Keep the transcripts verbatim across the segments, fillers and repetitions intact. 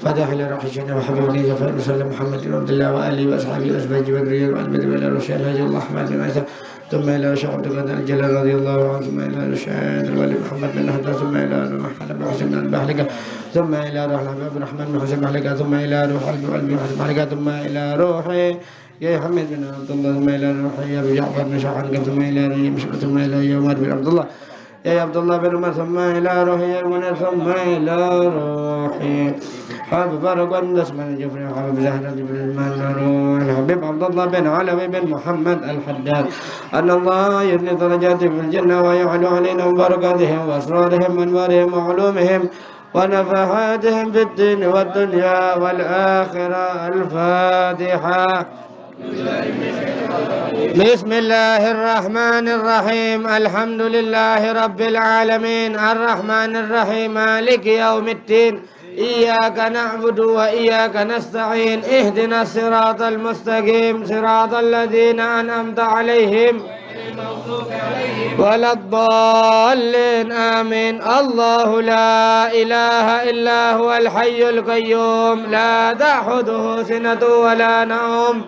فاتحة لروح سيدنا وحبيبنا جعفر بن سلام محمد بن عبد الله وآله وأصحابه وأزواجه وذريته وآل بيته وإلى روح سيدنا الحاج الله أحمد بن عيسى، ثم إلى روح شيخ عبد القادر الجيلاني رضي الله عنه، ثم إلى روح سيدنا الولي محمد بن حسن، ثم إلى روح محمد بن حسين بن بحلقة، ثم إلى روح الحبيب عبد الرحمن بن حسين بحلقة، ثم إلى روح الولي محمد بحلقة، ثم إلى روح يا حميد بن عبد الله، ثم إلى روح يا أبي جعفر بن شحنكة، ثم إلى روح يا مشعل، ثم إلى يا عمر بن عبد الله، يا عبد الله بن عمر، ثم إلى روح يا منير، ثم إلى روح حبيب فاروق بن عثمان الجفري، حبيب زهرة بن المنور، الحبيب عبد الله بن علوي بن محمد الحداد، أن الله يثني درجاته في الجنة ويعلو علينا بركاتهم وأسرارهم وأنوارهم وعلومهم ونفحاتهم في الدين والدنيا والآخرة. الفاتحة. بسم الله الرحمن الرحيم. الحمد لله رب العالمين. الرحمن الرحيم. مالك يوم الدين. إياك نعبد وإياك نستعين. اهدنا الصراط المستقيم. صراط الذين أنعمت عليهم ولا الضالين. آمين. الله لا إله إلا هو الحي القيوم، لا تأخذه سنة ولا نوم،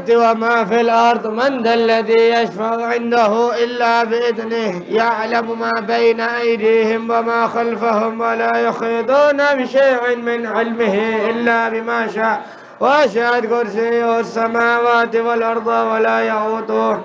وما في الأرض، من ذا الذي يشفع عنده إلا بإذنه، يعلم ما بين أيديهم وما خلفهم، ولا يحيطون بشيء من علمه إلا بما شاء، وسع كرسيه السماوات والأرض ولا يئوده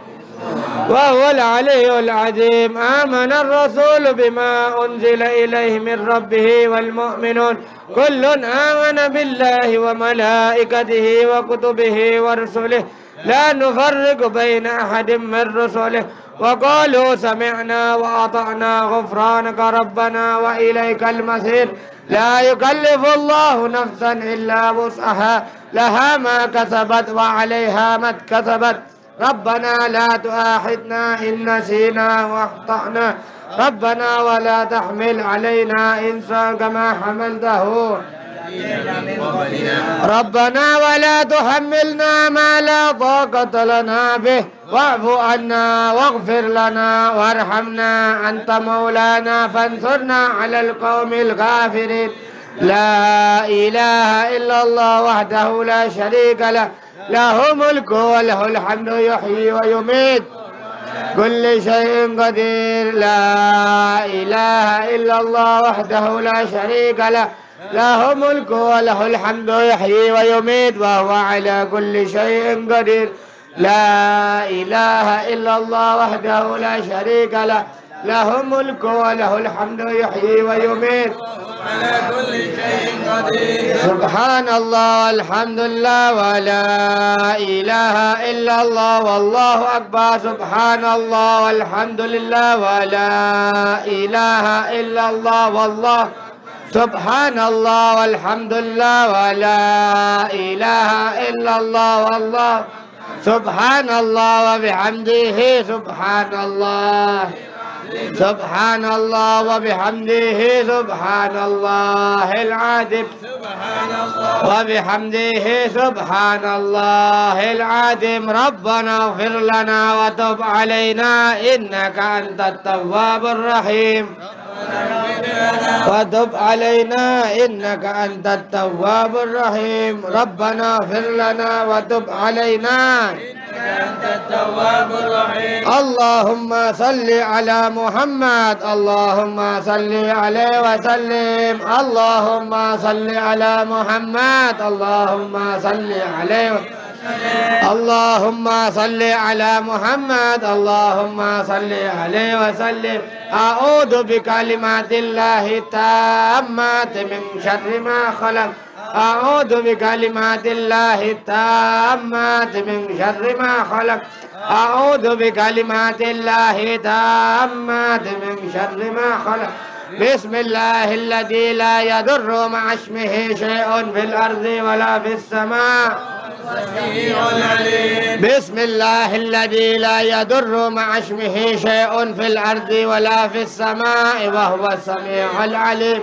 وهو العلي العظيم. آمن الرسول بما أنزل إليه من ربه والمؤمنون، كل آمن بالله وملائكته وكتبه ورسله، لا نفرق بين أحد من رسله، وقالوا سمعنا وأطعنا غفرانك ربنا وإليك المصير. لا يكلف الله نفسا إلا وسعها، لها ما كسبت وعليها ما اكتسبت. ربنا لا تؤاخذنا إن نسينا وأخطأنا. ربنا ولا تحمل علينا إصرا كما حملته. ربنا ولا تحملنا ما لا طاقة لنا به. واعف عنا واغفر لنا وارحمنا أنت مولانا فانصرنا على القوم الكافرين. لا إله إلا الله وحده لا شريك له، له الملك وله الحمد يحيي ويميت، كل شيء قدير. لا إله إلا الله وحده لا شريك له، له الملك وله الحمد يحيي ويميت وهو على كل شيء قدير. لا إله إلا الله وحده لا شريك له، له الملك وله الحمد يحيي ويميت. على كل شيء قدير. سبحان الله والحمد لله ولا إله إلا الله والله أكبر. سبحان الله والحمد لله ولا إله إلا الله والله سبحان الله والحمد لله ولا إله إلا الله والله سبحان الله وبحمده سبحان الله. سبحان الله وبحمده سبحان الله العظيم. وبحمده سبحان الله العظيم. ربنا اغفر لنا وتب علينا إنك أنت التواب الرحيم. وتب علينا إنك أنت التواب الرحيم. ربنا اغفر لنا وتب علينا. إنك أنت التواب الرحيم. اللهم صل على محمد. اللهم صل عليه وسلم. اللهم صل على محمد. اللهم صل عليه وسلم. اللهم صل على محمد. اللهم صل عليه وسلم. أعوذ بكلمات الله التامات من شر ما خلق. أعوذ بكلمات الله التامات من شر ما خلق. أعوذ بكلمات الله التامات من شر ما خلق. بسم الله الذي لا يضر مع اسمه شيء في الأرض ولا في السماء. بسم الله الذي لا يضر مع اسمه شيء في الأرض ولا في السماء وهو السميع العليم.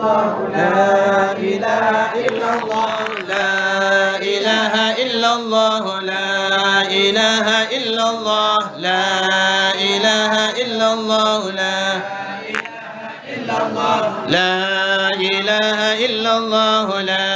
لا إله إلا الله، لا إله إلا الله، لا إله إلا الله، لا إله إلا الله، لا إله إلا الله، لا إله إلا الله، لا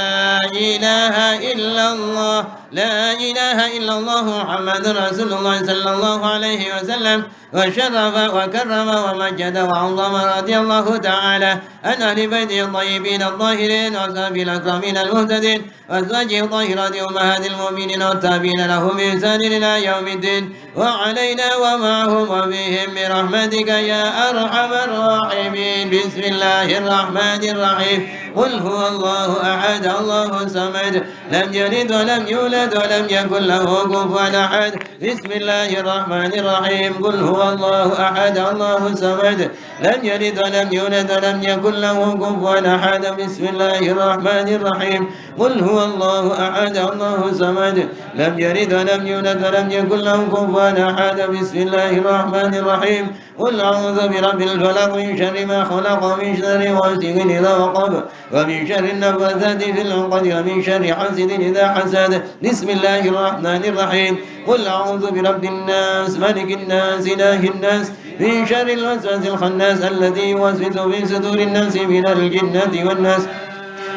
إله إلا الله، لا إله إلا الله، محمد رسول الله صلى الله عليه وسلم. وشرف وكرم ومجد وعظم، رضي الله تعالى عن أهل بيته الطيبين الطاهرين وأصحابه الأكرمين المهتدين وأزواجه الطاهرات أمهات المؤمنين والتابعين لهم بإحسان إلى يوم الدين وعلينا ومعهم وفيهم برحمتك يا أرحم الراحمين. بسم الله الرحمن الرحيم. قل هو الله أحد، الله الصمد، لم يلد ولم يولد ولم يكن له كفوا أحد. بسم الله الرحمن الرحيم. قل هو الله أحد، الله الصمد، لم يلد ولم يولد ولم يكن له كفوا أحد. بسم الله الرحمن الرحيم. قل هو الله أحد، الله الصمد، لم يلد ولم يولد ولم يكن له كفوا أحد. بسم الله الرحمن الرحيم. قل أعوذ برب الفلق، من شر ما خلق، ومن شر غاسق إذا وقب، ومن شر النفاثات في العقد، ومن شر حاسد إذا حسد. بسم الله الرحمن الرحيم. قل أعوذ برب الناس، ملك الناس، إله الناس، من شر الوسواس الخناس، الذي يوسوس في صدور الناس من الجنة والناس.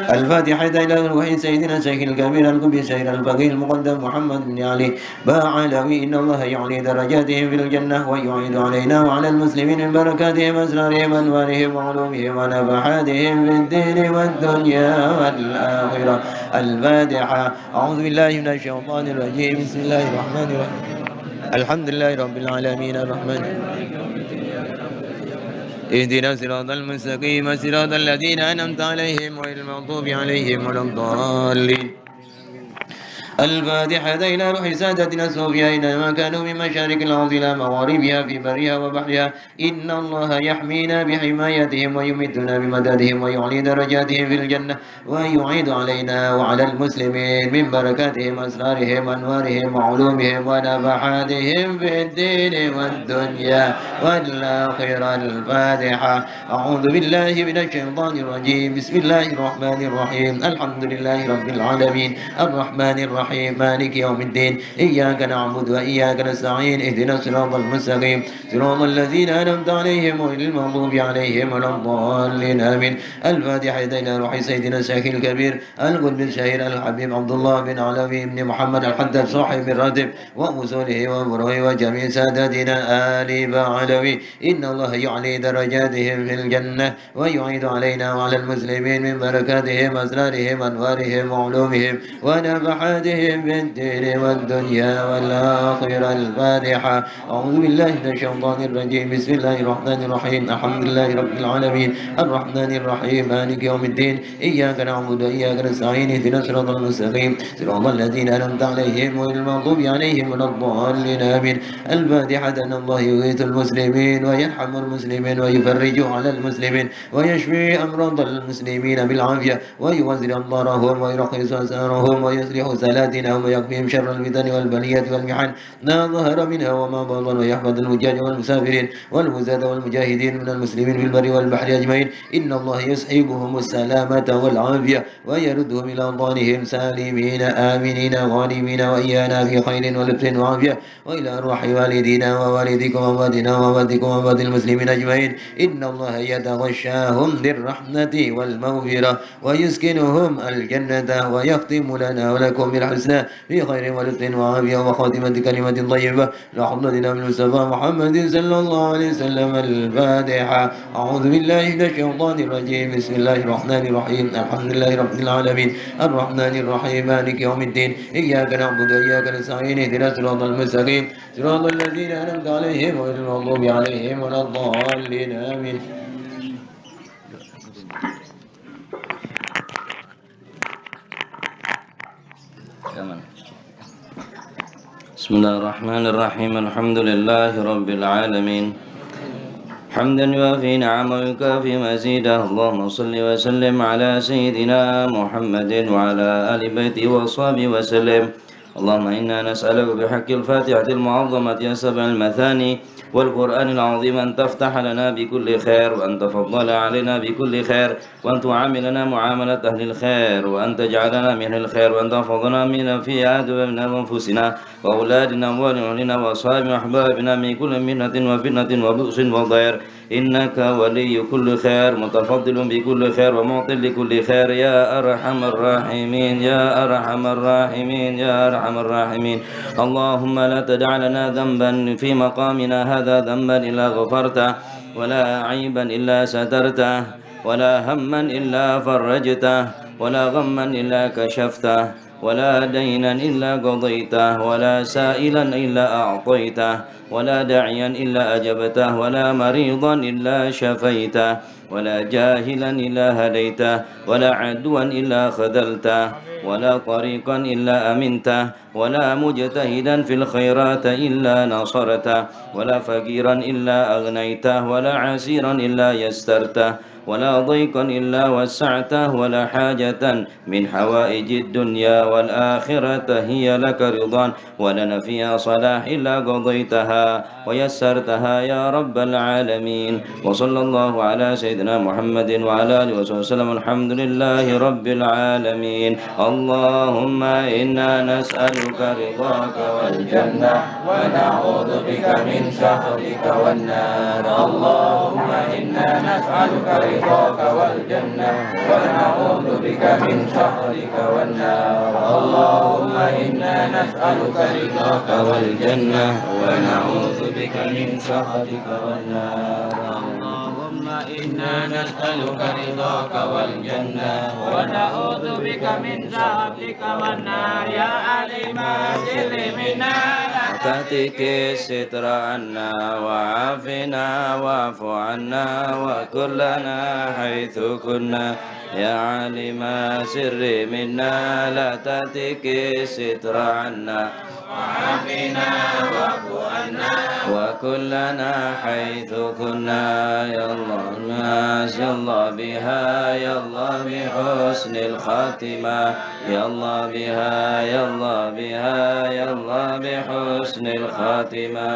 الفاتحة إلى روح سيدنا الشيخ الكبير القطبي الشهير الفقيه المقدم محمد بن علي باعلوي. إن الله يعلي درجاتهم في الجنة ويعيد علينا وعلى المسلمين من بركاتهم وأسرارهم وأنوارهم وعلومهم ونفحاتهم في الدين والدنيا والآخرة. الفاتحة. أعوذ بالله من الشيطان الرجيم. بسم الله الرحمن الرحيم. الحمد لله رب العالمين. الرحمن. اهدنا الصراط المستقيم، صراط الذين أنعمت عليهم غير المغضوب عليهم ولا الضالين. الفاتحة إلى روح سادتنا الصوفياء، أينما كانوا من مشارق الأرض إلى مغاربها في برها وبحرها. إن الله يحمينا بحمايتهم ويمدنا بمددهم ويعلي درجاتهم في الجنة ويعيد علينا وعلى المسلمين من بركاتهم وأسرارهم وأنوارهم وعلومهم ونفحاتهم في الدين والدنيا والآخرة. الفاتحة. أعوذ بالله من الشيطان الرجيم. بسم الله الرحمن الرحيم. الحمد لله رب العالمين. الرحمن الرحيم. مالك يوم الدين. إياك نعبد وإياك نستعين. اهدنا الصراط المستقيم. صراط الذين أنعمت عليهم غير المغضوب عليهم ولا الضالين. آمين. الفاتحة إلى روح سيدنا الشيخ الكبير القطبي الشهير الحبيب عبد الله بن علوي بن محمد الحداد صاحب الراتب وأصوله وفروعه وجميع ساداتنا آل باعلوي. إن الله يعلي درجاتهم في الجنة ويعيد علينا وعلى المسلمين من بركاتهم وأسرارهم وأنوارهم وعلومهم ونفحاتهم في الدين والدنيا والآخرة. الفاتحة. أعوذ بالله من الشيطان الرجيم. بسم الله الرحمن الرحيم. الحمد لله رب العالمين. الرحمن الرحيم. مالك يوم الدين. إياك نعبد وإياك نستعين. اهدنا الصراط المستقيم. صراط الذين أنعمت عليهم غير المغضوب عليهم ولا الضالين. آمين. الفاتحة. أن الله يغيث المسلمين ويرحم المسلمين ويفرج على المسلمين ويشفي أمراض المسلمين بالعافية ويوزع أمطارهم ويرخص أسعارهم ويصلح سلاطينهم ويكفيهم شر الفتن والبليات والمحن ما ظهر منها وما بطن ويحفظ الحجاج والمسافرين والغزاة والمجاهدين من المسلمين في البر والبحر أجمعين. إن الله يصحبهم السلامة والعافية ويردهم إلى أوطانهم سالمين آمنين غانمين وإيانا في خير ولطف وعافية وإلى أرواح والدينا ووالديكم وأمواتنا وأمواتكم وأموات المسلمين أجمعين. إن الله يتغشاهم بالرحمة والمغفرة ويسكنهم الجنة ويختم لنا ولكم بالحسنى في خير ولطف وعافية وخاتمة كلمة طيبة إلى حضرة النبي المصطفى محمد صلى الله عليه وسلم. الفاتحة. أعوذ بالله من الشيطان الرجيم. بسم الله الرحمن الرحيم. الحمد لله رب العالمين. الرحمن الرحيم. مالك يوم الدين. إياك نعبد وإياك نستعين. اهدنا الصراط المستقيم. صراط الذين أنعمت عليهم غير المغضوب عليهم ولا الضالين. آمين. بسم الله الرحمن الرحيم. الحمد لله رب العالمين. حمدا يوافي نعمه ويكافئ مزيده. اللهم صل وسلم على سيدنا محمد وعلى آل بيته وأصحابه وسلم. اللهم إنا نسألك بحق الفاتحة المعظمة السبع المثاني والقرآن العظيم أن تفتح لنا بكل خير، وأن تفضل علينا بكل خير، وأن تعاملنا معاملة أهل الخير، وأن تجعلنا من أهل الخير، وأن تحفظنا من في أعدائنا وأنفسنا وأولادنا وأهلنا وأصحابنا وأحبابنا من كل محنة وفتنة وبؤس وضير، إنك ولي كل خير، متفضل بكل خير، ومعطي لكل خير، يا أرحم الراحمين، يا أرحم الراحمين، يا أرحم الراحمين. اللهم لا تدع لنا ذنبا في مقامنا هذا، ذنبا إلا غفرته، ولا عيبا إلا سترته، ولا هما إلا فرجته، ولا غما إلا كشفته، ولا دينا إلا قضيته، ولا سائلا إلا أعطيته، ولا داعيا إلا أجبته، ولا مريضا إلا شفيته، ولا جاهلا إلا هديته، ولا عدوا إلا خذلته، ولا طريقا إلا أمنته، ولا مجتهدا في الخيرات إلا نصرته، ولا فقيرا إلا أغنيته، ولا عسيرا إلا يسرته، ولا ضيقا إلا وسعته، ولا حاجة من حوائج الدنيا والآخرة هي لك رضا ولنا فيها صلاح إلا قضيتها ويسرتها يا رب العالمين. وصلى الله على سيدنا محمد وعلى آله وصحبه وسلم. الحمد لله رب العالمين. اللهم إنا نسألك رضاك والجنة ونعوذ بك من سخطك والنار. اللهم إنا نسألك رضاك والجنة ونعوذ بك من سخطك والنار. اللهم إنا نسألك رضاك والجنة ونعوذ بك من سخطك والنار. اللهم إنا نسألك رضاك والجنة ونعوذ بك من سخطك والنار. يا عالم السر منا لا تهتك الستر عنا وعافنا واعف عنا وكن لنا حيث كنا. يا عالم السر منا لا تهتك الستر عنا وعافنا واعف عنا وكن لنا حيث كنا. يا الله، ما يا الله بها، يا الله بحسن الخاتمة. يا الله بها، يا الله بها، يا الله بحسن الخاتمة.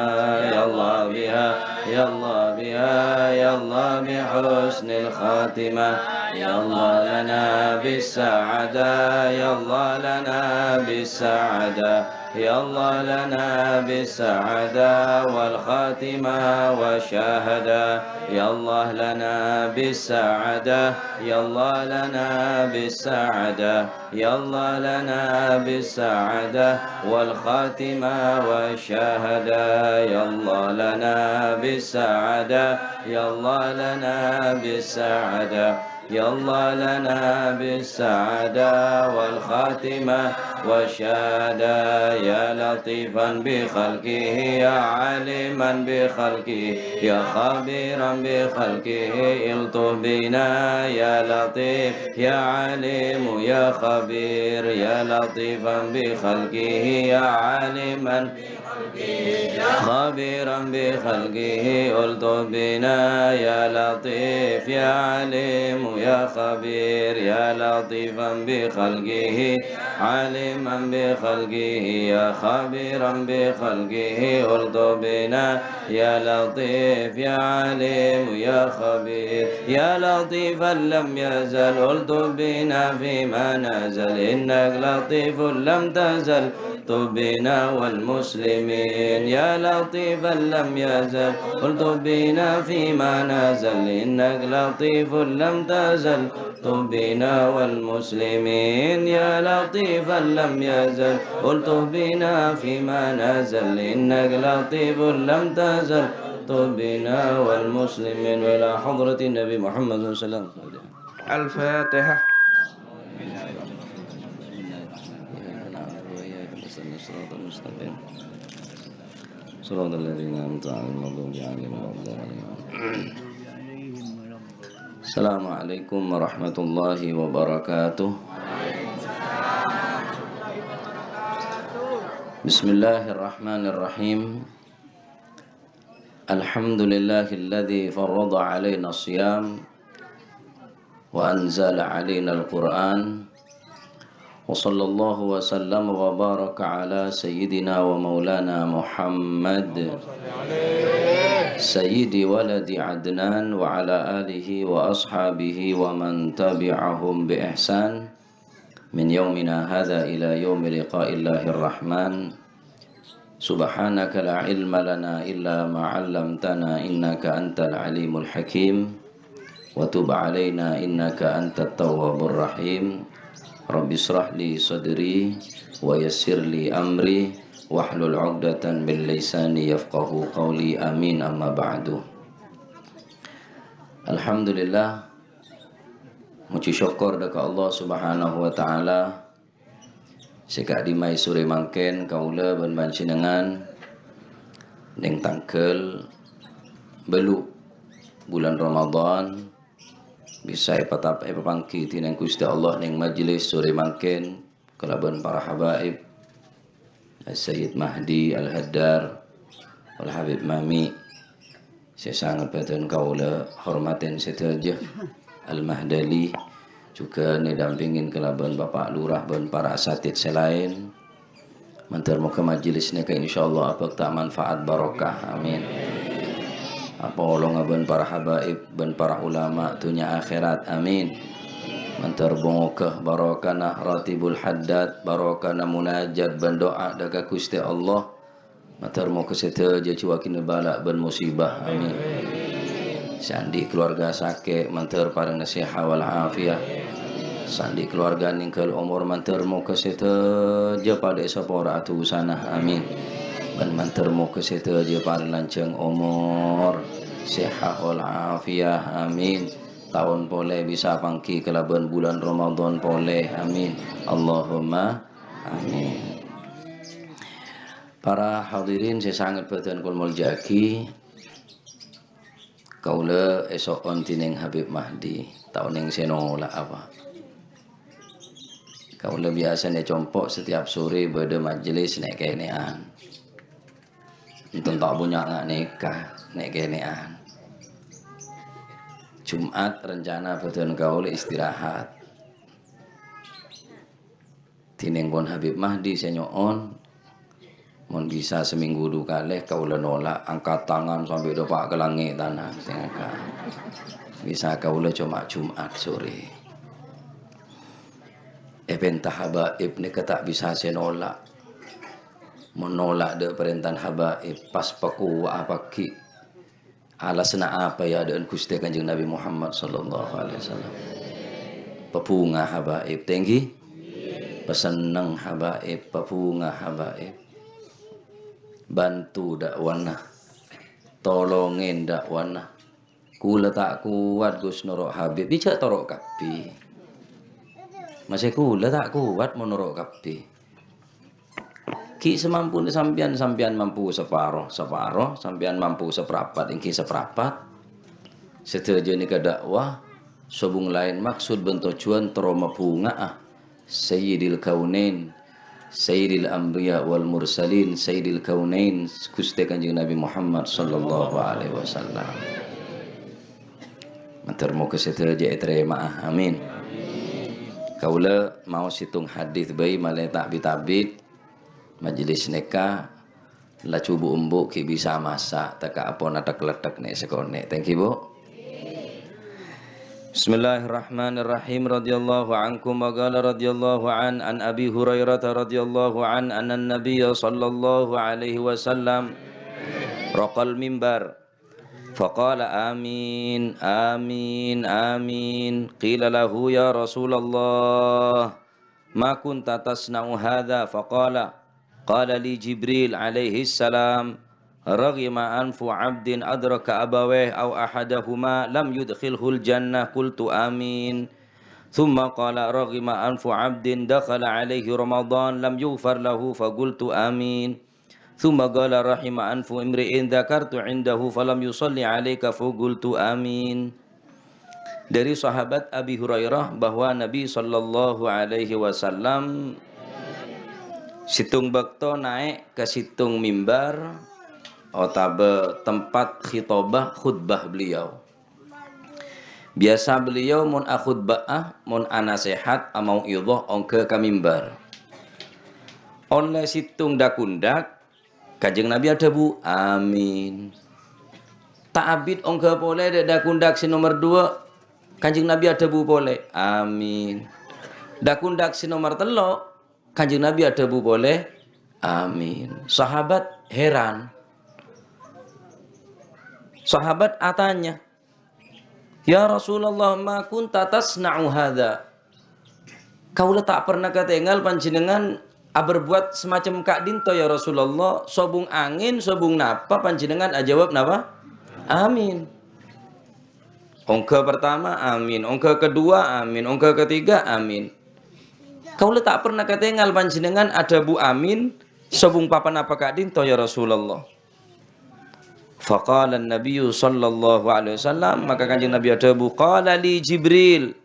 يا الله بها، يا الله بها، يا الله بحسن الخاتمة. يا الله لنا بالسعادة، يا الله لنا بالسعادة. يا الله لنا بالسعادة والخاتمة والشهادة. يا الله لنا بالسعادة، يا الله لنا بالسعادة، يا الله لنا بالسعادة والخاتمة والشهادة. يا الله لنا بالسعادة، يا الله لنا بالسعادة. يا الله لنا بالسعادة والخاتمة والشهادة. يا لطيفا بخلقه، يا عالما بخلقه، يا خبيرا بخلقه، الطف بنا يا لطيف، يا عليم، يا خبير. يا لطيفا بخلقه، يا عالما خبيرا بخلقه، الطف بنا يا لطيف، يا عليم، يا خبير. يا لطيفا بخلقه، عالما بخلقه، يا خبيرا بخلقه، الطف بنا يا لطيف، يا عليم، يا خبير. يا لطيفا لم يزل، الطف بنا فيما نزل، إنك لطيف لم تزل، الطف بنا والمسلمين. يا لطيفا لم يزل، الطف بنا فيما نزل، إنك لطيف لم تزل، الطف بنا والمسلمين. يا لطيفا لم يزل، الطف بنا فيما نزل، إنك لطيف لم تزل، الطف بنا والمسلمين. وإلى حضرة النبي محمد صلى الله عليه وسلم. الفاتحة. صراط المستقيم. صراط الذين أنعمت عليهم غير المغضوب عليهم ولا الضالين. السلام عليكم ورحمة الله وبركاته. بسم الله الرحمن الرحيم. الحمد لله الذي فرض علينا الصيام وأنزل علينا القرآن وصلى الله وسلم وبارك على سيدنا ومولانا محمد سيد ولد عدنان وعلى آله وأصحابه ومن تبعهم بإحسان من يومنا هذا إلى يوم لقاء الله الرحمن. سبحانك لا علم لنا إلا ما علمتنا إنك أنت العليم الحكيم. وتب علينا إنك أنت التواب الرحيم. رب اشرح لي صدري ويسر لي أمري واحلل عقدة من لساني يفقهوا قولي. آمين. أما بعد. Alhamdulillah, mojhi sokkor dâ' ka Allah Subhanahu wa Ta'ala, sè ka'dimma è sore mangkèn kaulâ bân panjhennengngan neng tangghâl bâllu' bulân Ramadhan bisa èpatap-, èpapangghi dhinèng Ghustè Allah neng majelis sore mangkèn kalabân para habaib, As-Sayyid Mahdi Al-Haddar, Al-Habib Mami, sè sanget bhâdhân kaulâ hormatèn sadhâjâ, Al-Mahdali, jhughân èdampèngin kalabân Bapa' Lurah bân para asatidz sè laèn. Mandhâr moghâ majelis nèka insyaallah abhâkta manfaat barokah. Amin. Apolonga bân para habaib bân para ulama dhunnya akhèrat. Amin. Mandhâr moghâ barokana Ratibul Haddad, barokana munajat bân du'a dâ' ka Ghustè Allah. Mandhâr moghâ sadhâjâ jhuwâghina bâlâ' bân musibah. Amin. Sè andi' kalowarga sakè', mandhâr parèngana sehat wal afiat. Sè andi' kalowarga nèngghâl omor, mandhâr moghâ sadhâjâ padâ èsapora dhusana. Amin. Bân mandhâr moghâ sadhâjâ parèng lanjhâng omor, sehat wal afiat. Amin. Taon polè bisa pangghi kalabân bulân Ramadhan polè. Amin. Allahumma amin. Para hadirin sè sanget bhâdhân kaulâ molja'aghi, kaulâ èso'on dhinèng Habib Mahdi, ta' onèng sè nolak apa. Kaulâ biyasana compo' setiap sore bâdâ majelis nè'-kènè'an. Enten ta' bânnya' nga' nèka, nè'-kènè'an. Jumat rencana bhâdhân kaulâ istirahat. Dhinèng pon Habib Mahdi sè nyo'on, mon bisa seminggu du kalè kaulâ nolak, angkat tangan sambi dâpa' ka langngè' tana sè ngangkat. Bisa kaulâ coma Jumat sore. Èpènta habaib nèka ta' bisa sè nolak. Mon nolak dâ' parèntana habaib, pas pakowa'a paghi'. Alasanna apa è adâ'na Ghustè Kanjeng Nabi Muhammad sallallahu alaihi wasallam? Pabhunga habaib, tèngghi? Pasenneng habaib, pabhunga habaib. Bantu da'wana. Tolongè da'wana. Kaulâ ta' kowat, Gus, noro' Habib. Jhâ' toro' kabbhi. Masè kaulâ ta' kowat mon noro' kabbhi. Ghi' samampuna sampèyan, sampèyan mampu saparo, saparo, sampèyan mampu saprapat, èngghi saprapat. Sadhâjâ nèka da'wah, sobung laèn maksud bân tojjhuwân terro mabhunga'a Sayyidil Kaunain, Sayyidil Anbiya wal Mursalin, Sayyidil Kaunain, Ghustè Kanjeng Nabi Muhammad sallallahu alaihi wasallam. Mandhâr moghâ sadhâjâ ètarèma'a. Amin. Kaulâ maos sèttong hadis bhâi malè ta' bit-abit. Majelis nèka laju bu'-embu' ghi' bisa masa', tèka' apona tek-lettek nè' sakonè'. Thank you, Bu. Bismillahirrahmanirrahim. Radhiyallahu ankum wa qala radhiyallahu an, an Abi Hurairah radhiyallahu an, annan Nabiyya sallallahu alaihi wasallam raqal mimbar. Faqala, "Amin, amin, amin." Qila lahu, "Ya Rasulullah, ma kunta tasna'u hadha?" Faqala, qala li Jibril alaihi salam, "Raghima anfu abdin adraka abawaih aw ahadahuma lam yudkhilhul jannah." Qultu, "Amin." Thumma qala, "Raghima anfu abdin dakhala alaihi Ramadan lam yughfar lahu." Faqultu, "Amin." Thumma qala, "Raghima anfu imri'in dzakartu indahu falam yusalli alaika." Faqultu, "Amin." Dari sahabat Abi Hurairah bahwa Nabi sallallahu alaihi wasallam sèttong bâkto naè' ka sèttong mimbar otabâ tempat khitobah khutbah beliau. Biyasa beliau mon akhutbah, mon anasehat, amau'idhah, ongghâ ka mimbar. Ollè sèttong dhâk-ondhâk, Kanjeng Nabi adhâbu, "Amin." Ta' abit ongghâ polè dhâ-, dhâk-ondhâk sè nomer duwâ', Kanjeng Nabi adhâbu polè, "Amin." Dhâk-ondhâk sè nomer tello', Kanjeng Nabi adhâbu polè, "Amin." Sahabat heran. Sahabat atanya, "Ya Rasulullah, ma kunta tasna'u hadza?" Kaulâ ta' pernah katèngal panjhennengngan aberbuat semacam ka'dinto, ya Rasulullah. Sobung angèn, sobung napa, panjhennengngan ajâwâb napa? "Amin." Ongghâ pertama, "Amin." Ongghâ kedua, "Amin." Ongghâ ketiga, "Amin." Kaulâ ta' pernah katèngal panjhennengngan adhâbu, "Amin," sobung papanapa ka'dinto, ya Rasulullah. Faqala an-Nabiyyu sallallahu alaihi wasallam, maka Kanjeng Nabi adhâbu, "Qala li Jibril."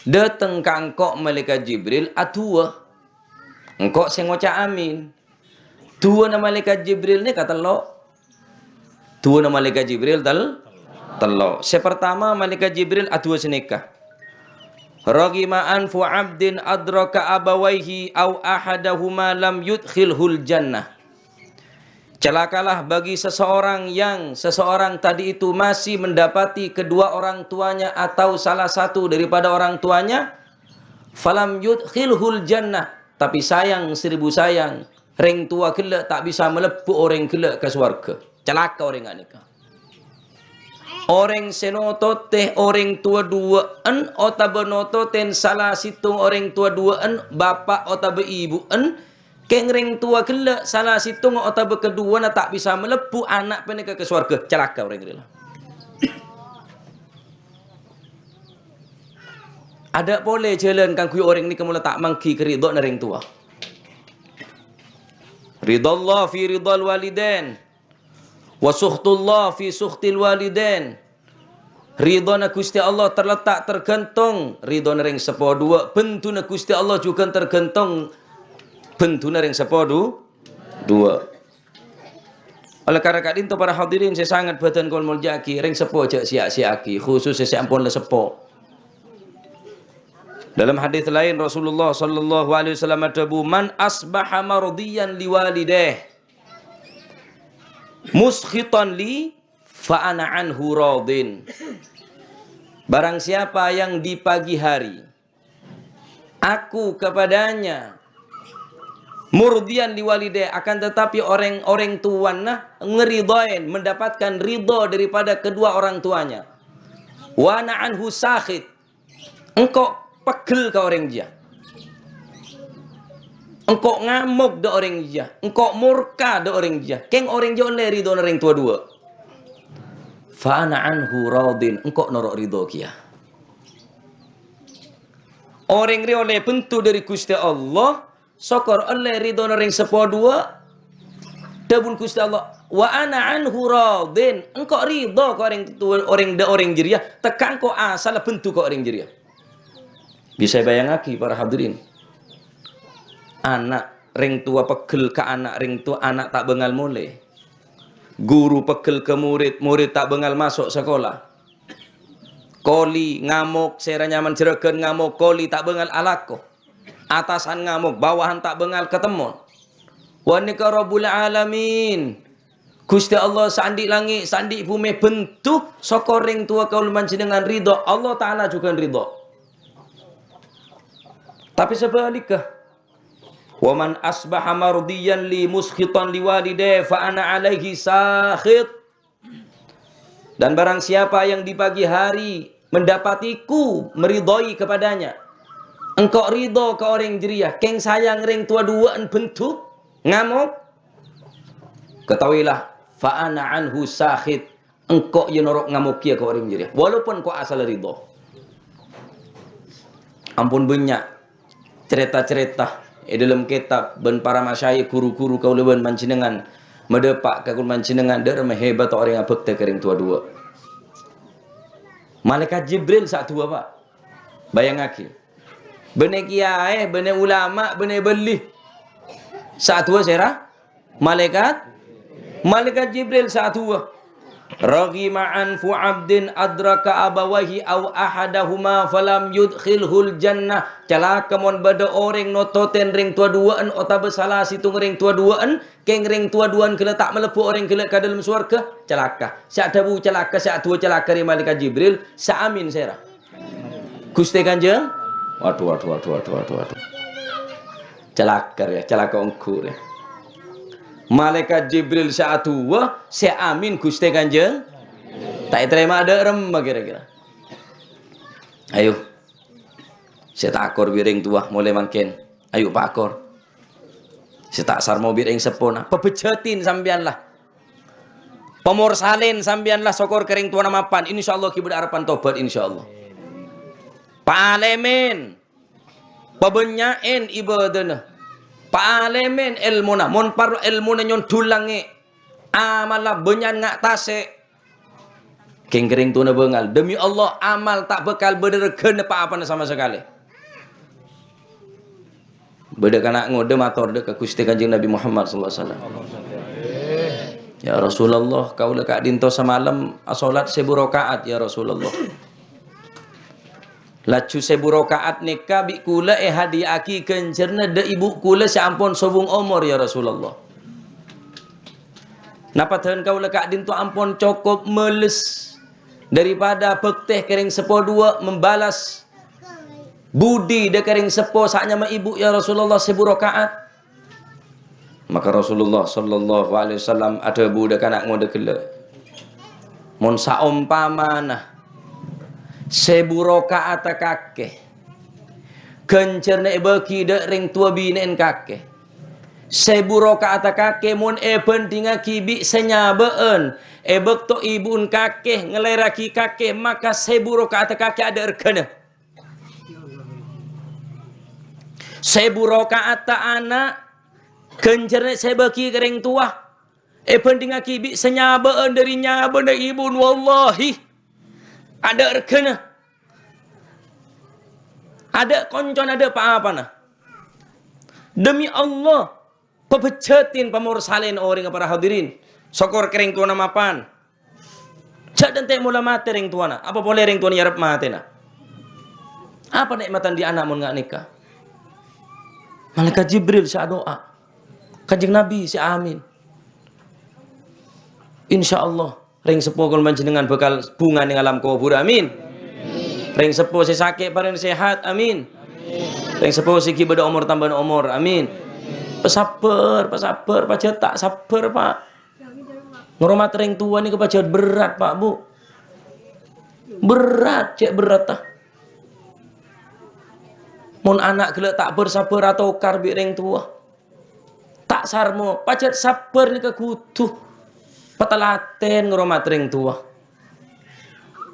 Dâteng ka engko' Malaikat Jibril adu'a. Engko' sè ngoca' amin. Du'ana Malaikat Jibril nèka tello'. Du'ana Malaikat Jibril tel-, tello'. Sè pertama, Malaikat Jibril adu'a sanèka, "Raghima anfu 'abdin adraka abawaihi aw ahadahuma lam yudkhilhul jannah." Celakalah bagi seseorang yang seseorang tadi itu masih mendapati kedua orang tuanya atau salah satu daripada orang tuanya, "Falam yudkhilhul jannah," tapi sayang seribu sayang, rèng towa ghellâ' ta' bisa malebbhu orèng ghellâ' ka sowarghâ. Calaka orèng ghânèka. Orèng sè nototè orèng towa duwâ'ân otabâ nototèn sala sèttong orèng towa duwâ'ân, bapa' otabâ èbhu'ân, kèng rèng towa ghellâ' sala sèttongnga otabâ kaduwâna ta' bisa malebbhu ana' panèka ka sowarghâ. Calaka orèng rèya. Adâ' polè jhâlân kaangghuy orèng nèka mola ta' mangghi ka ridhâna rèng towa. Ridhallah fi ridhal walidain, wa sukhtullah fi sukhtil walidain. Ridhâna Ghustè Allah terletak, tergantung, ridhâna rèng seppo duwâ', bhenduna Ghustè Allah jhughân tergantung, bhenduna rèng seppo du-, duwâ'. Oleh karena ka'dinto, para hadirin sè sanget bhâdhân kaulâ molja'aghi, rèng seppo jhâ' sèya'-sèya'aghi, khusus sè ampon la seppo. Dalam hadis lain, Rasulullah sallallahu alaihi wasallam adhâbu, "Man asbaha mardiyan liwalidayh, muskhitan li, fa ana anhu radin." Barang siapa yang di pagi hari aku kepadanya murdiyan liwalidayh, akan tetapi orèng-orèng towana ngeridhoin, mendapatkan ridho daripada kedua orang tuanya. Wa ana anhu sakhit. Engko' peggel ka orèng jiyâ. Engko' ngamok dâ' orèng jiyâ. Engko' morka dâ' orèng jiyâ. Kèng orèng jiyâ ollè ridhâna rèng towa duwâ'. Fa ana anhu radin. Engko' noro' ridho kèya. Orèng rèya ollè bhendhu dâri Ghustè Allah, sokor ollè ridhâna rèng seppo duwâ'. Dhâbuna Ghustè Allah, "Wa ana anhu radin." Engko' ridho ka orèng towa, orèng dâ-, orèng jârèya, tekka engko' asalla bhendhu ka orèng jârèya. Bisa èbâjângaghi, para hadirin. Ana' rèng towa peggel ka ana' rèng towa, ana' ta' bângal molè. Guru peggel ka mored, mored ta' bângal maso' sakola. Koli ngamok, sèra nyamana jhurâghân ngamok, koli ta' bângal alako. Atasan ngamok, bawahan ta' bângal katemmon. Wa nèka Rabbul Alamin. Ghustè Allah sè andi' langngè', sè andi' bhumè bhendhu, sokor rèng towa kaulâ panjhennengngan ridho, Allah Ta'ala jhughân ridho. Tapè sabhâligghâ, "Wa man asbaha mardiyan li muskhitan li walidayh fa ana alaihi sakhit." Dan barang siapa yang di pagi hari mendapatiku meridhoi kepadanya, engko' ridho ka orèng jârèya, kèng sayang rèng towa duwâ'ân bhendhu, ngamok, ketahuilah, fa ana anhu sakhit, engko' iyâ noro' ngamok kèya ka orèng jârèya, walaupun engko' asalla ridho. Ampon bânnya' carèta-carèta è dhâlem kètab bân para masyayikh, ghuru-ghuru kaulâ bân panjhennengngan madhâpa' ka kaulâ panjhennengngan dhâ' remma hebat orèng abhâktè ka rèng towa duwâ'. Malaèkat Jibril sè adu'a, Pa'. Bâjângaghi. Bânnè kiyaè, bânnè ulama, bânnè bâli. Sè adu'a sèra? Malaèkat, Malaèkat Jibril sè adu'a. Raghima anfu abdin adraka abawaihi aw ahadahuma falam yudkhilhul jannah. Calaka mon bâdâ orèng nototen rèng towa duwâ'ân otabâ sala sèttonga rèng towa duwâ'ân, kèng rèng towa duwâ'ân ghellâ' ta' malebbhu orèng ghellâ' ka dâlem sowarghâ, calaka. Sè adhâbu calaka, sè adu'a calaka rè malaikat Jibril, sè amin sèra? Ghustè Kanjeng? Wadhu, wadhu, wadhu, wadhu, wadhu, wadhu. Calaka rèya, calaka ongghu rèya. Malaikat Jibril sè adu'a, sè amin Ghustè Kanjeng? Ta' ètarèma dâ' remma kèra-kèra? Ayo. Sè ta' akor bi' rèng towa molaè mangkèn. Ayo pakor. Sè ta' sarmo bi' rèng seppona. Pabhâjâtin sampèyan la. Pamorsalèn sampèyan la, sokor ka rèng towana mapan. Insyaallah ghi' bâdâ arebbhân tobat, insyaallah. Paalèmèn. Pabânnya'èn ibâdâna. Paalèmèn èlmona. Mon parlo èlmona nyondhul langngè'. Amalla bânnya'an nga' tasè'. Kèng ka rèng towana bângal. Demi Allah, amal ta' bhâkal bâdâ règhâna pa-apana sama sakalè. Bâdâ kana' ngodâ mator dâ' ka Ghustè Kanjeng Nabi Muhammad sallallahu alaihi wasallam. "Ya Rasulullah, kaulâ ka'dinto samalem asolat sèbu raka'at, ya Rasulullah." "Laju sèbu raka'at nèka bi' kulâ èhadiya'aghi ghânjhârânna dâ' ibu' kulâ sè ampon sobung omor, ya Rasulullah. Napadhân kaulâ ka'dinto ampon cokop males daripada bhâktè ka rèng seppo duwâ', membalas budi dâ' ka rèng seppo sè anyama ibu', ya Rasulullah, sèbu raka'at." Maka Rasulullah sallallahu alaihi wasallam adhâbu dâ' kana' ngodâ ghellâ', "Mon saompamana sèbu raka'atta kakè ghânjhârânna èbâghi dâ' rèng towa binè'en kakè, sèbu raka'atta kakè mon èbhândhingngaghi bi' sè nyabâ'ân è bâkto ibu'en kakè ngalaèrraghi kakè, maka sèbu raka'atta kakè adâ' règhâna." Sèbu raka'atta ana' ghânjhârânna sè èbâghi ka rèng towa èbhândhingngaghi bi' sè nyabâ'ân dâri nyabâ'na ibu'en, wallahi, adâ' règhâna. Adâ' koncona, adâ' pa-apana. Demi Allah, pabhâjâtin, pamorsalèn orèngnga para hadirin. Sokor ka rèng towana mapan. Jhâ' dântè' mola matè rèng towana. Apa polè rèng towana nyarep matèna? Apa nè'matta andi' ana' mon nga' nèka? Malaikat Jibril sè adu'a. Kanjeng Nabi sè amin. Insyaallah, rèng seppo kaulâ panjhennengngan bhâkal bhunga neng alam kobhur. Amin. Rèng seppo sè sakè' parèng sehat. Amin. Rèng seppo sè ghi' bâdâ omor tambâna omor. Amin. Pasabbhâr, pasabbhâr, pajhât ta' sabbhâr, Pa'. Ngoromat rèng towa nèka pajhât berrât, Pa', Bu. Berrât, cè' berrât, ta. Mon ana' ghellâ' ta' bhâr-sabbhâr atokar bi' rèng towa. Ta' sarmo, pajhât sabbhâr nèka kodhu. Patalatèn ngoromat rèng towa.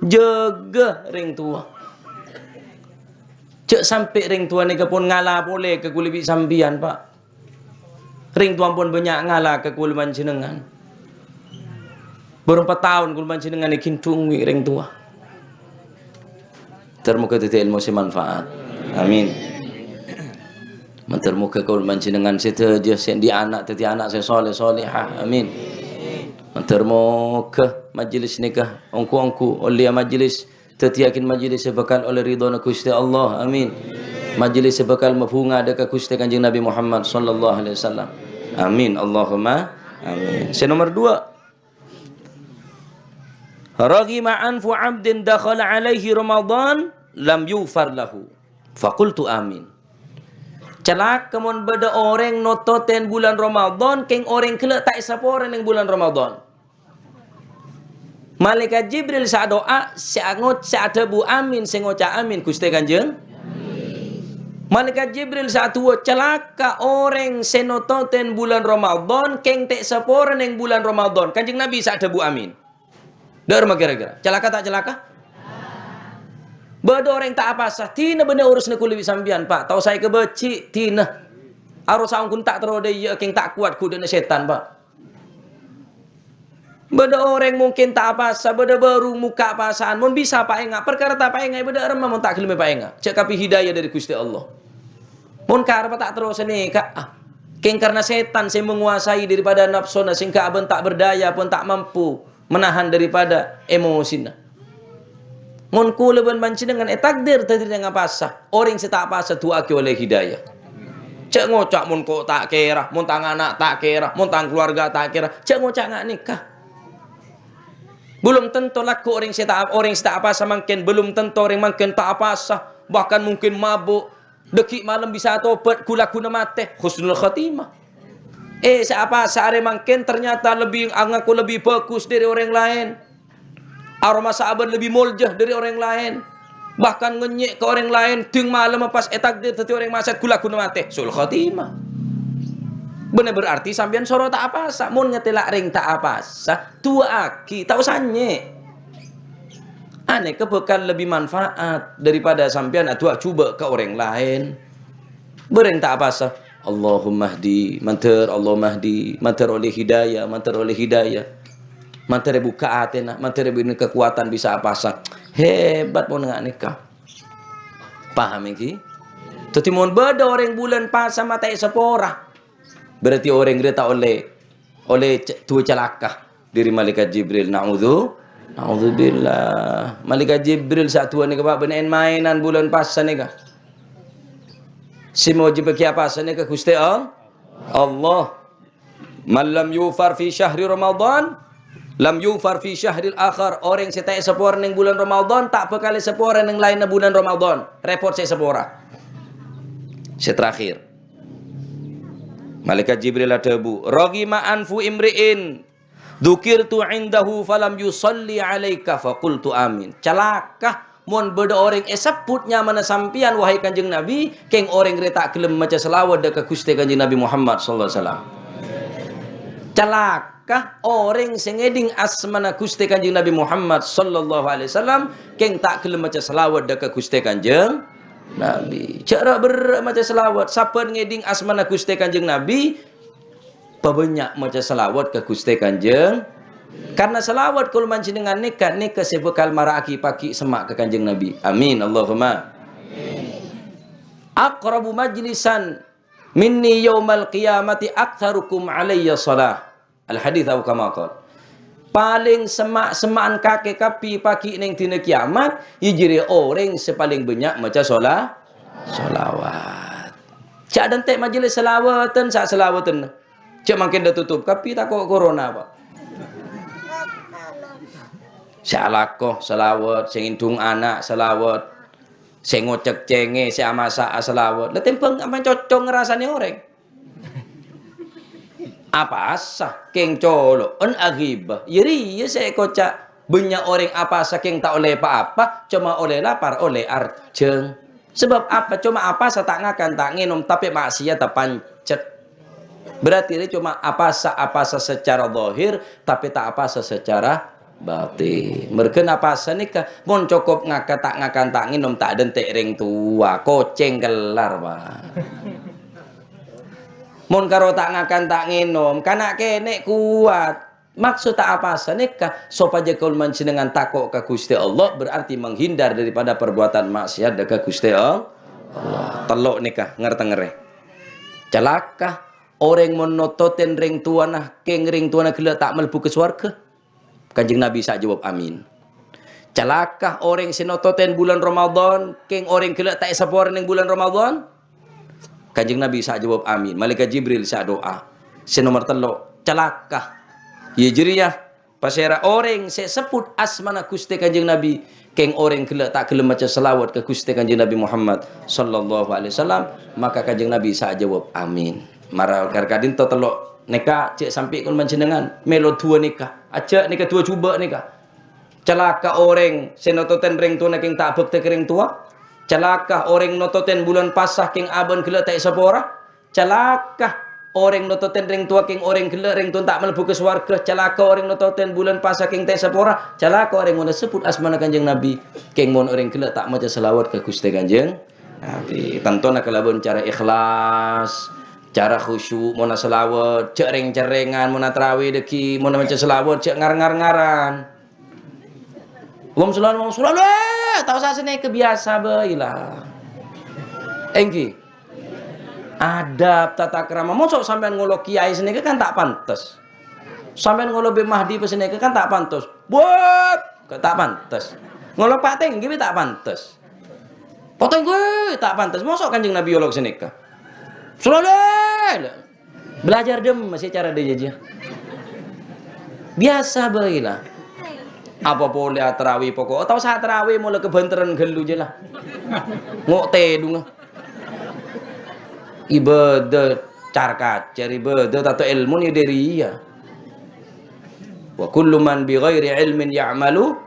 Jâgâ rèng towa. Jhâ' sampè' rèng towa nèka pon ngala polè ka kaulâ bi' sampèyan, Pa'. Rèng towa ampon bânnya' ngala ka kaulâ panjhennengngan. Bârâmpa pataon kaulâ panjhennengngan èghindhungi rèng towa. Ter moghâ dhâddhi èlmo sè manfaat. Amin. Ter moghâ kaulâ panjhennengngan sadhâjâ sè andi' ana' dhâddhi ana' sè soleh solehah. Amin. Ter moghâ majelis nèka ongghu-ongghu ollèya majelis dhâddhiyâghin majelis sè bhâkal ollè ridhona Ghustè Allah. Amin. Majelis sè bhâkal mabhunga dâ' ka Ghustè Kanjeng Nabi Muhammad sallallahu alaihi wasallam. Amin. Allahumma amin. Sè nomer dua. Raghima anfu abdin dakhala alaihi Ramadan lam yughfar lahu. Faqultu amin. Calaka mon bâdâ orèng nototen bulân Ramadan, kèng orèng ghellâ' ta' èsaporè neng bulân Ramadan. Malaikat Jibril sè adu'a, sè ango-, sè adhâbu amin, sè ngoca' amin, Ghustè Kanjeng. Malaikat Jibril sè adu'a, "Calaka orèng sè nototen bulân Ramadan, kèng ta' èsaporè neng bulân Ramadan." Kanjeng Nabi sè adhâbu amin. Dâ' remma kèra-kèra. Calaka ta' calaka? Bâdâ orèng ta' apasa, dinah bânnè urusanna kaulâ bi' sampèyan, Pa'. Tao saè kabâji', dinah. Arosa ongghu ta' terro dâ' iyâ, kèng ta' kowat ghudhâna sètan, Pa'. Bâdâ orèng mungkin ta' apasa, bâdâ bârung mokka' pasa'an. Mon bisa paènga', parkara ta' paènga' bâdâ remma mon ta' ghellem paènga'. Cè' kabbhi hidayah dâri Ghustè Allah. Mon karebbhâ ta' terro sanèka, ah. Kèng karna sètan sè menguasai daripada napsona sehingga abâ' ta' berdaya, abâ' ta' mampu. menahan daripada emosina. Mon kaulâ bân panjhennengngan ètakdir dhâddhi orèng apasa, orèng sè ta' apasa du'aaghi ollè hidayah. Jhâ' ngoca' mon ko' ta' kèra, mon tang ana' ta' kèra, mon tang kalowarga ta' kèra, jhâ' ngoca' nga' nèka. Belum tentu lagghu' orèng sè ta', orèng sè ta' apasa mangkèn, belum tentu orèng mangkèn ta' apasa, bahkan mungkin mabuk, Dhâggi' malem bisa tobat, ghu-lagghuna matè, husnul khatimah. Eh, sè apasa arè mangkèn ternyata lebbi, angaku lebbi bhâghus dhâri orèng laèn. Aromasa abâ' lebbi molja dhâri orèng laèn. Bahkan ngènyè' ka orèng laèn, dhing malemma pas ètakdir dhâddhi orèng ma'siyat, ghu-lagghuna matè, su'ul khatimah. Bânnè berarti sampèyan soro ta' apasa. Mon ngatèla' rèng ta' apasa, du'aaghi, ta' osa nyè'. Anèka bhâkal lebbi manfaat daripada sampèyan adu'a jhubâ' ka orèng laèn. Bâreng ta' apasa, "Allahumma hdi, mandhâr, Allahumma hdi, mandhâr ollè hidayah, mandhâr ollè hidayah. Mandhâr èbukka' atèna, mandhâr èbâghi kakowadhân bisa apasa." Hebat mon nga' nèka. Paham ènggi? Dhâddhi mon bâdâ orèng bulân pasa matè èsapora, berarti orèng rèya ta' ollè, ollè c-, duwâ calaka. Dhâri Malaikat Jibril. Na'udzu-, na'udzubillah. Malaikat Jibril sè adu'a nèka, Pak, bânnè èn-maènan bulân pasa nèka. Sè mojibbhâghi apasa nèka Ghustè All-, Allah. "Man lam yughfar fi syahri Ramadan, lam yughfar fi syahril akhar." Orèng sè ta' èsapora neng bulân Ramadan, ta' bhâkal èsapora neng laènna bulân Ramadan. Rèpot sè èsapora. Sè terakhir. Malaikat Jibril adhâbu, "Raghima anfu imri'in dzukirtu indahu falam yusalli alaika faqultu amin." Calaka mon bâdâ orèng èsebbhut nyamana sampèyan, wahai Kanjeng Nabi, kèng orèng rè ta' ghellem maca salawat dâ' ka Ghustè Kanjeng Nabi Muhammad sallallahu alaihi wasallam. Calaka orèng sè ngèdhing asmana Ghustè Kanjeng Nabi Muhammad sallallahu alaihi wasallam, kèng ta' ghellem maca salawat dâ' ka Ghustè Kanjeng Nabi. Jhâ' ra-, berrâ' maca salawat, sabbhân ngèdhing asmana Ghustè Kanjeng Nabi, pabânnya' maca salawat ka Ghustè Kanjeng. Karna salawat kaulâ panjhennengngan nèka, nèka sè bhâkal mara'aghi pagghi' semma' ka Kanjeng Nabi. Amin, Allahumma. "Aqrabu majlisan minni yaumal qiyamati aktsarukum alayya shalah." Al-hadits au kama qal. Palèng semma'-semma'an kakè kabbhi pagghi' neng dina kiyamat, iyâ jârèya orèng sè palèng bânnya' maca sola-, solawat. Jhâ' dântè' majelis salawatan, sa-, salawatan. Jhâ' mangkèn dâ' totop kabbhi tako' corona, Pak. Sè alako salawat, sè ngèndhung ana' salawat, sè ngocèk cèngè, sè amasa'a salawat. La tèmbhâng ampon cocok ngarasanè orèng. Apasa, kèng colo'en aghibah. Iyâ rèya sè èkoca', bânnya' orèng apasa kèng ta' ollè pa-apa, coma ollè lapar, ollè arjhâng. Sabâb apa? Coma apasa ta' ngakan, ta' ngènom, tapè ma'siyadhâ pancet. Berarti rè coma apasa-apasa secara zahir, tapè ta' apasa secara batin. Merghâna apasa nèka, mon cokop ngaka-, ta' ngakan, ta' ngènom, ta' dântè' rèng towa, kocèng kellar, Pak. Mon karo ta' ngakan, ta' ngènom, kana' kènè' kowat. Maksod ta' apasa nèka, sopajâ kaulâ panjhennengngan tako' ka Ghustè Allah, berarti menghindar daripada perbuatan maksiat dâ' ka Ghustè Allah. Tello' nèka, ngar-tèngngèrè. Calaka orèng mon nototèn rèng towana, kèng rèng towana ghellâ' ta' malbhu ka sowarghâ. Kanjeng Nabi sa' jawab, "Amin." Calaka orèng sè nototèn bulân Ramadan, kèng orèng ghellâ' ta' èsapora neng bulân Ramadan. Kanjeng Nabi sa' jawab, "Amin." Malaikat Jibril sa' du'a. Sè nomer tello', calaka. Iyâ jârèya, pasèra orèng sè sebbhut asmana Ghustè Kanjeng Nabi, kèng orèng ghellâ' ta' ghellem maca salawat ka Ghustè Kanjeng Nabi Muhammad sallallahu alaihi wasallam, maka Kanjeng Nabi sa' jawab, "Amin." Mara kar-, ka'dinto tello' nèka jhâ' sampè' kaulâ panjhennengngan, mèlo duwâ nèka. Ajhâ' nèka duwâ jhubâ' nèka. Calaka orèng sè nototèn rèng towana kèng ta' abhâktè ka rèng towa. Calaka orèng nototèn bulân pasa kèng abâ'na ghellâ' ta' èsapora. Calaka orèng nototèn rèng towa kèng orèng ghellâ' rèng towana ta' malbhu ka sowarghâ. Calaka orèng nototèn bulân pasa kèng ta' èsapora. Calaka orèng mon èsebbhut asmana Kanjeng Nabi kèng mon orèng ghellâ' ta' maca salawat ka Ghustè Kanjeng Nabi. Tantona kalabân cara ikhlas, cara khusyuk, mon asalawat, jhâ' rèng-cerrèngan, mon atarawi dhâggi', mon maca salawat, jhâ' ngar-ngar-ngaran. Allahumma shalli ala Muhammad, shallallahu alaihi, ta' osa sanèka, biyasa bhâi la. Ènggi. Adab, tata krama. Mosok sampèyan ngolok kiyaè sanèka kan ta' pantes. Sampèyan ngolok bi' Mahdi pas nèka kan ta' pantes. Buat, ta' pantes. Ngolok Pa' Tèngghi bi' ta' pantes. Pa' Tèngghi ta' pantes. Mosok Kanjeng Nabi olok sanèka? Sholeh. Belajar dem masih cara dia aja. Biasa bae lah. Apa polè atarawi pokok. Atau saat atarawi mulai kebanteran gelu aja lah. Ngok tedunga. Ibadah car-kacer, ibadah tato ilmu ni dari iya. Wa kullu man bi ghairi ilmin ya'malu,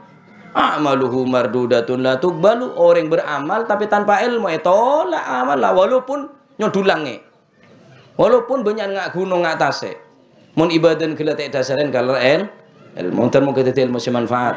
a'maluhu mardudatun la tuqbalu. Orang beramal tapi tanpa ilmu, eh, tolak amal lah, walaupun nyodulangnge. Walaupun banyak nga' gunung, nga' tase'. Mon ibadah ghellâ' ta' èdhasarè kalabân èl-, èlmo. Moghâ-moghâ dhâddhi èlmo sè manfaat.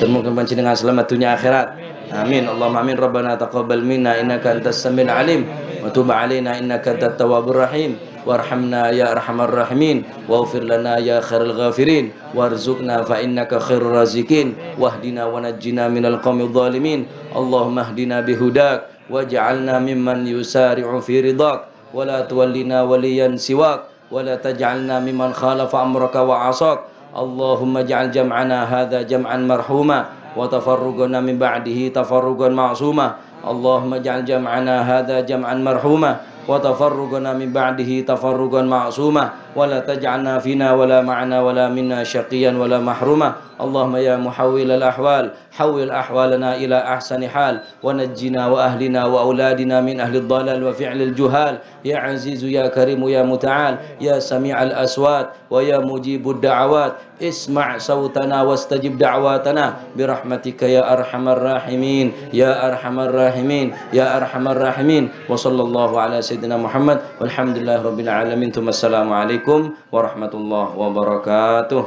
Moghâ-moghâ panjhennengngan salamet dhunnya akhèrat. Amin. Allahumma amin. Rabbana taqabbal minna innaka antas samiul alim. Wa tub alaina innaka antat tawwabur rahim. Warhamna ya arhamar rahimin. Waghfir lana ya khairal ghafirin. Warzuqna fa innaka khairur raziqin. Wahdina wa najjina minal qaumidh dhalimin. Allahumma hdina bihudak. Waj'alna mimman yusari'u fi ridhak. Wa la tuwallina waliyan siwak. ولا تجعلنا ممن خالف أمرك وعصاك. اللهم اجعل جمعنا هذا جمعا مرحوما وتفرقنا من بعده تفرقا معصوما. اللهم اجعل جمعنا هذا جمعا مرحوما وتفرقنا من بعده تفرقا معصوما. ولا تجعلنا فينا ولا معنا ولا منا شقيا ولا محروما. اللهم يا محول الأحوال حول أحوالنا إلى أحسن حال، ونجنا وأهلنا وأولادنا من أهل الضلال وفعل الجهال. يا عزيز يا كريم يا متعال، يا سميع الأصوات ويا مجيب الدعوات، اسمع صوتنا واستجب دعواتنا برحمتك يا أرحم الراحمين، يا أرحم الراحمين، يا أرحم الراحمين. وصلى الله على سيدنا محمد والحمد لله رب العالمين. ثم السلام عليكم ورحمة الله وبركاته.